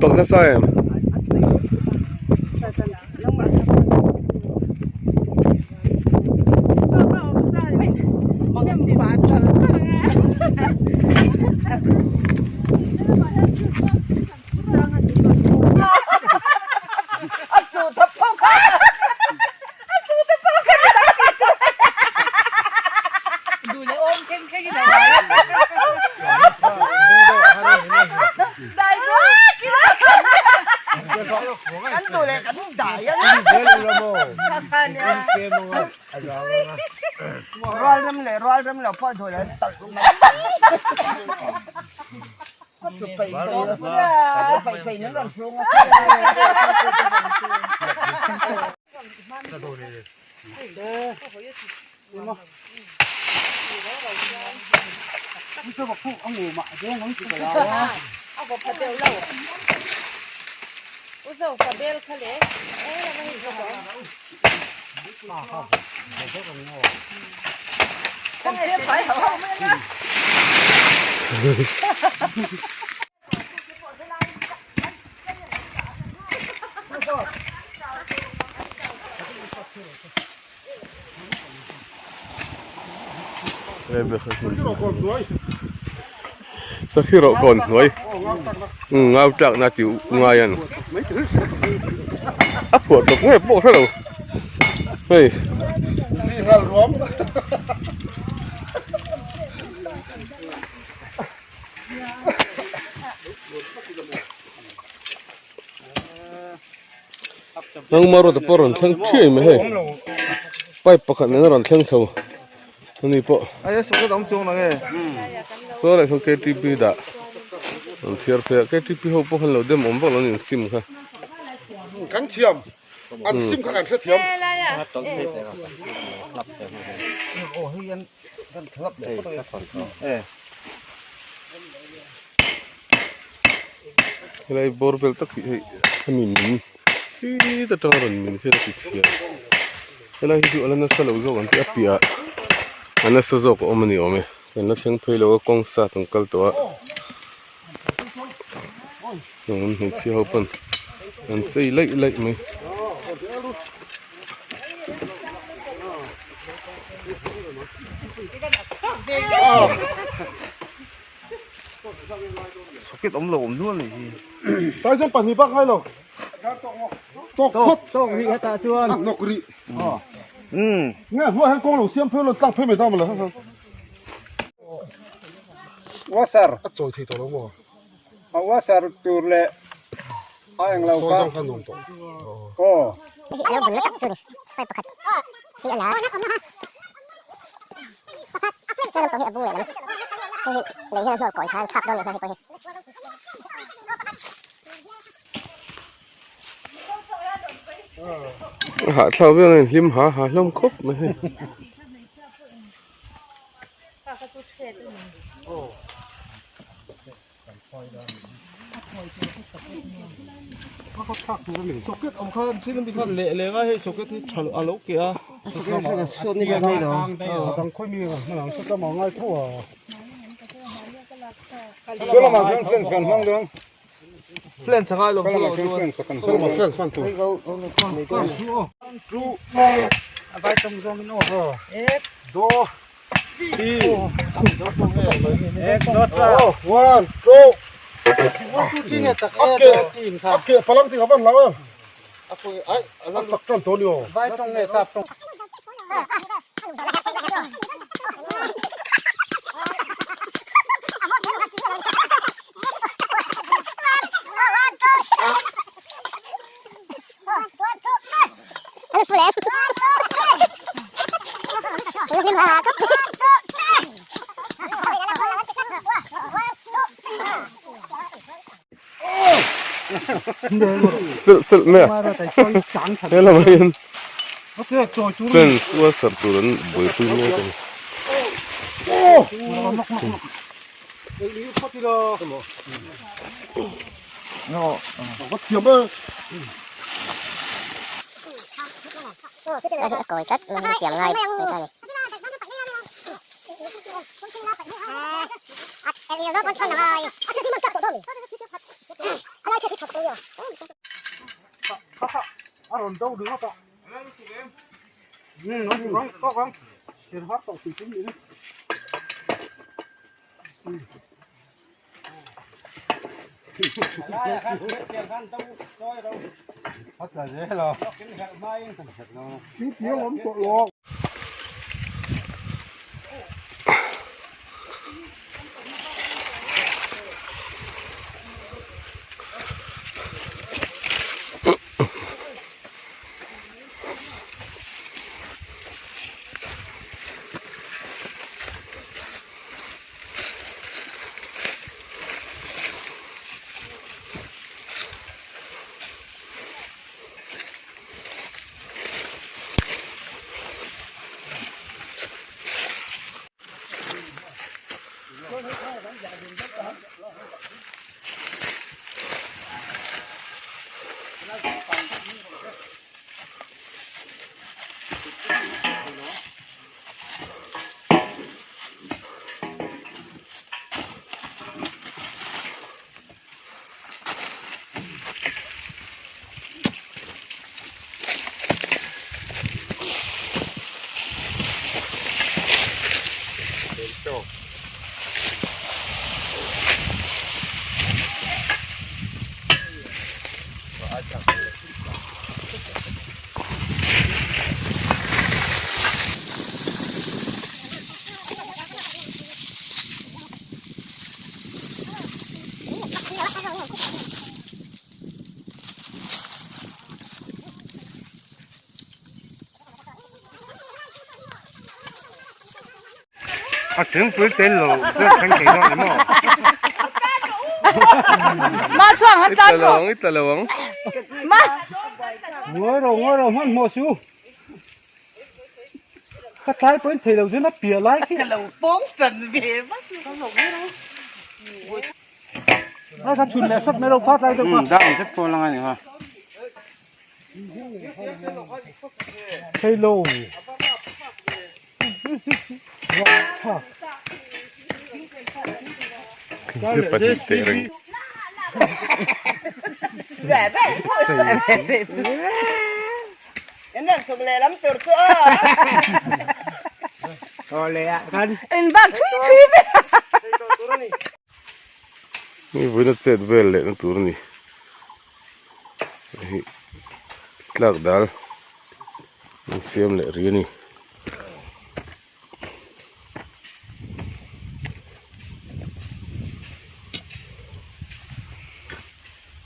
tawlh nasa em? Sakhi rawh kawn hnuai ngau tlak na tih ngai a ni a phuah tawp nge pawh hrelo hei. Nangma rawt pawh a rawn thleng thiai mai hei pipe pakhat nen a rawn thleng chho ani pawh saw leh saw ktp dah an thiar phei a ktp ho pawh khan lo dem awm vak lo an insim kha. Kan thiam an sim kha kan hrethiam. Helai bawr vel tak hi hei hemi min hit atanga rawn min hian a ti chhia helai hi chu a la nasa lo zawk ang tih a piah ah a nasa zawk a awm a ni awm e kan la thleng phei lo a kawng sat an kal tawh a an hmeichhia ho pawn an chei laih laih mai. Socket awm lo awm nual ni hi. Tai chuan pahnih bak ngai lo. Tawk phawt. Tawk rih hetah chuan. A hnawk rih. Umm. Nge hnuai hian kawng lo siam phei lo tlang phei mai ta maw le. Washer. A chawi thei tawh lo maw? A washer tur leh a eng lo kha. Sawi dang kha nuam tawh. Aw. A hahthlak viau a hlim ha ha hlawm khawp mai hei. Socket awm kha thil ami khan leh leng a hei socket hi tha a lo keh a. Flange a ngai lo chu lo Silh silh mai a helam ah hian fence washer tur an buaipui mek a ni. A thingpui tel lo chuan thleng thei dawn ni maw? Ma chuang han tlan rawh. I tla lo ang, i tla lo ang. Ma. Ngawi rawh, ngawi rawh, hmanhmawh suh. Ka tlai pawhin thei lo chuan a piah lai khi. Ka lo pawng tan ve vat. Ai kha chhun leh sawt mai lo kha tlai deuh kha. Dang zet pawh la ngai ni kha. Thei lo. Hei vawiina chet vel lehna tur a ni hei hi tlak dal an siam leh rih a ni.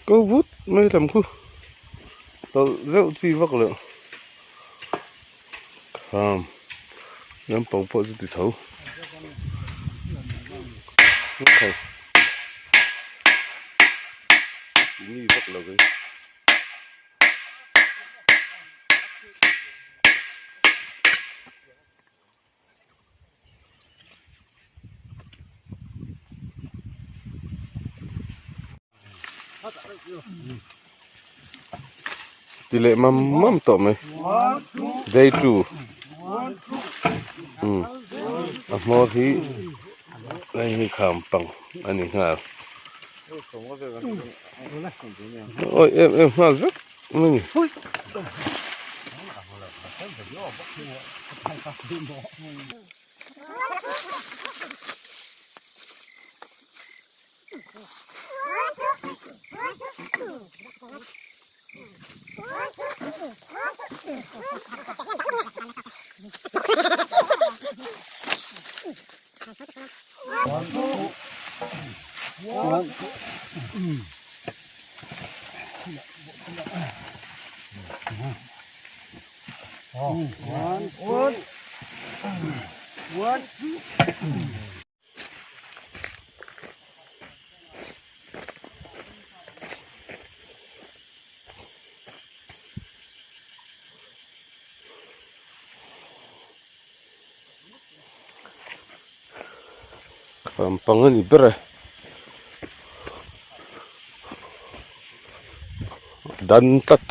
Ko vut mai lam khu tawlh zeuh chi vak loh kham lampang pawh chu ti tho mi vak lo vei. Ti leh mam mam tawh mai day two umm a hmawr hi hei hi kham pang a ni nghal awi em em nghal vek mai a ni. Lampang a ni ber e dan tlat.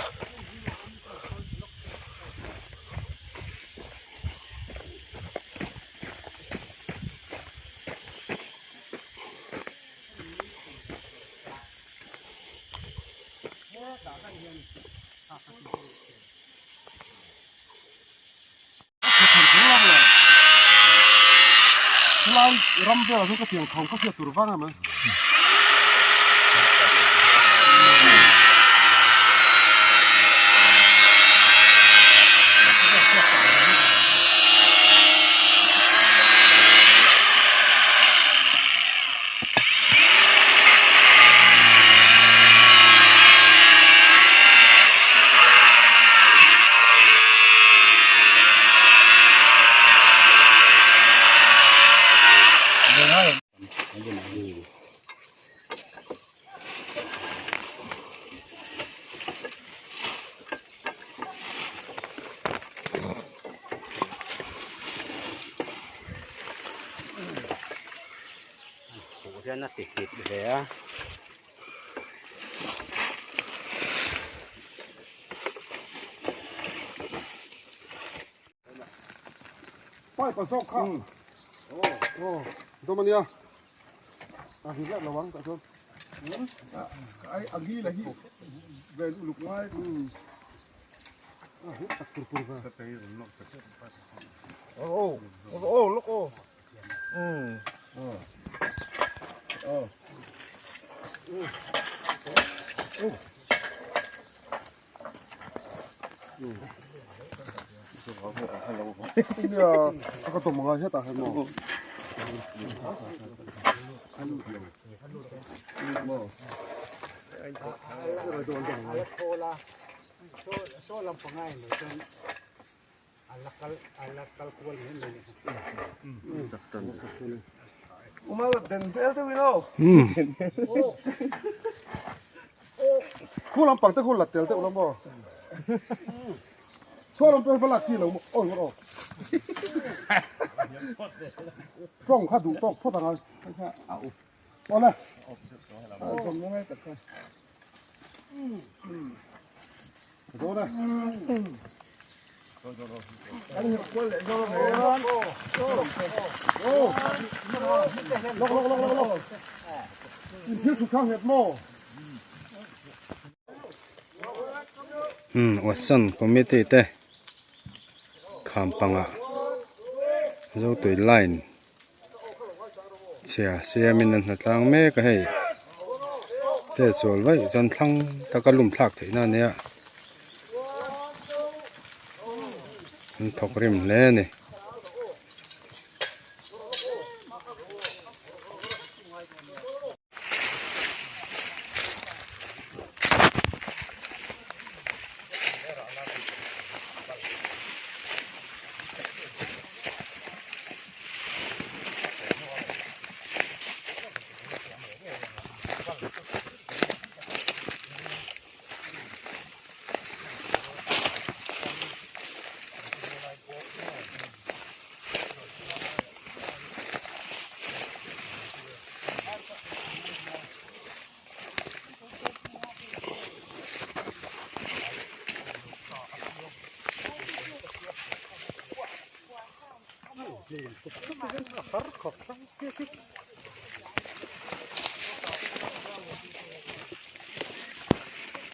Helai ram velah chuan ka tiang thawm ka hriat tur vang em a. Hian a ti hit ve a. Pipe a zawk kha aw dawm ania a hit leh lo ang tah chuan ai a gi la hi vel uluk ngai a hit tak tur tur ve aw aw lok aw Nia a ka tawm angai hetah hian maw. Khu lampang te khu la tel deuh la maw. Chaw lampang va lak chi lo maw awi aw. Tawng kha duh tawk phawt ang a. Awle. Dawn e. Lok lok lok lok lok. In thil thu khang het maw. Um Watson committee te kham pangah Zotui line chhia siamin an hna tlang mek a hei chet sual vaih chuan thlang taka lum thlak theih na ania an thawk rim hle a ni.